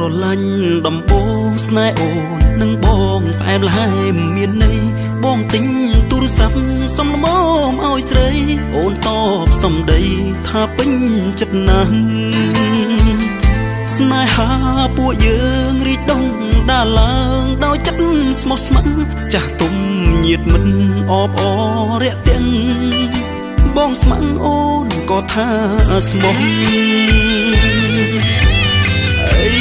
ស្រឡាញ់ដំបូងស្នេហ៍អូននឹងបងផ្អែមល្ហែមមានន័យបងទិញទូរស័ព្ទសំល្មមឲ្យស្រីអូនតបសំដីថាពេញចិត្តណាស់ស្នេហាពួកយើងរីកដុងដាឡើងដោយចិត្តស្មោះស្ម័គ្រចាស់ទុំញាតមិត្តអបអររាក់ទាំងបងស្ម័គ្រអូនក៏ថាស្មោះអី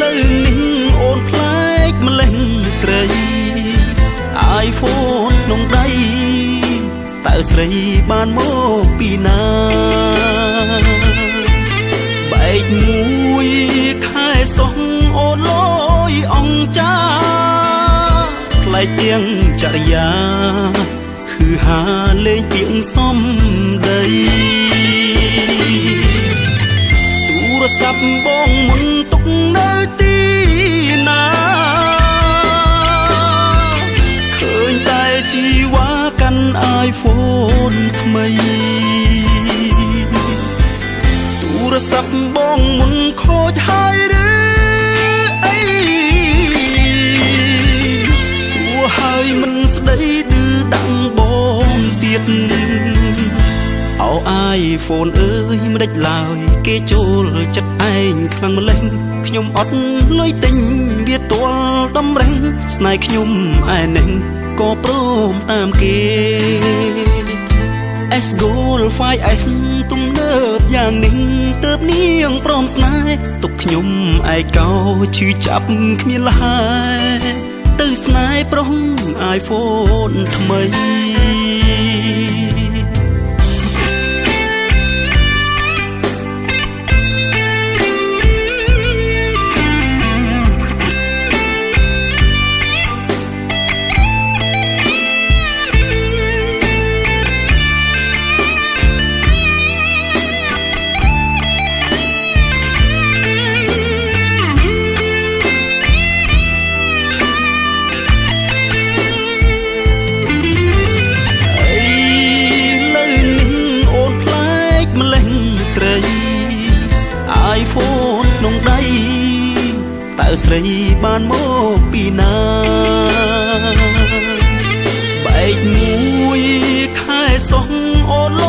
លើនេះអូនប្លែកម្លេះស្រី iPhone ក្នុងដៃតើស្រីបានមកពីណាបែកមួយខែសុងអូនលយអង្ចាប្លែកទាំងចរិយាហឺហាលេងទៀងសំដីទូរស័ព្ទបងមុនទុកនៅទីណាឃើញតែជីវ៉ាកាន់ iPhone ថ្មីទូរស័ព្ទបងមុនខូចហើយឬអីសួរហើយមិនស្ដីឌឺដាំងបងទៀតអោ iPhone អើយមិនដេចឡើយគេចូលចិត្តឯងខ្លាំងម្លេះខ្ញុំអត់លុយទិញវាទាល់តម្រេះស្នេហ៍ខ្ញុំឯនេះក៏ព្រមតាមគេ S Gold 5S ទំនើបយ៉ាងនេះទើបនាងព្រមស្នេហ៍ទុកខ្ញុំឯកោឈឺចាប់គ្មានលហើយទៅស្នេហ៍ប្រុស iPhone ថ្មីអីលើនេះអូនប្លែកម្លេះស្រី iPhone ក្នុងដៃតើស្រីបានមកពីណាបែកមួយខែសុងអូនល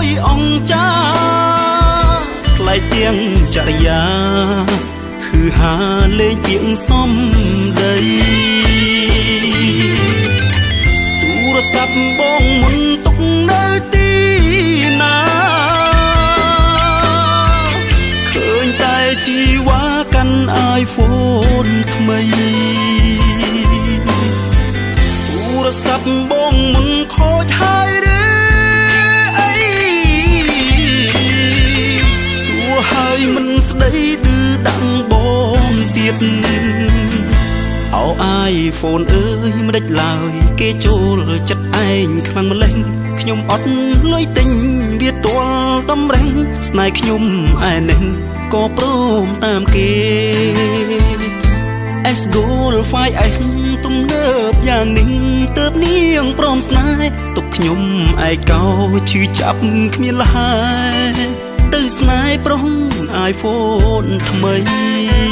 យអង្ចាប្លែកទាំងចរិយាហឺហាលេងទៀងសំដីទូរស័ព្ទបងមុនទុកនៅទីណាឃើញតែជីវ៉ាកាន់ iPhone ថ្មីទូរស័ព្ទបងមុនខូចហើយឬអីសួរហើយមិនស្ដីឌឺដាំងបងទៀតអោ iPhone អើយមិនដេចឡើយគេចូលចិត្តឯងខ្លាំងម្លេះខ្ញុំអត់លុយទិញវាទាល់តម្រេះស្នេហ៍ខ្ញុំឯនេះក៏ព្រមតាមគេ S Gold 5S ទំនើបយ៉ាងនេះទើបនាងព្រមស្នេហ៍ទុកខ្ញុំឯកោឈឺចាប់គ្មានលហើយទៅស្នេហ៍ប្រុស iPhone ថ្មី។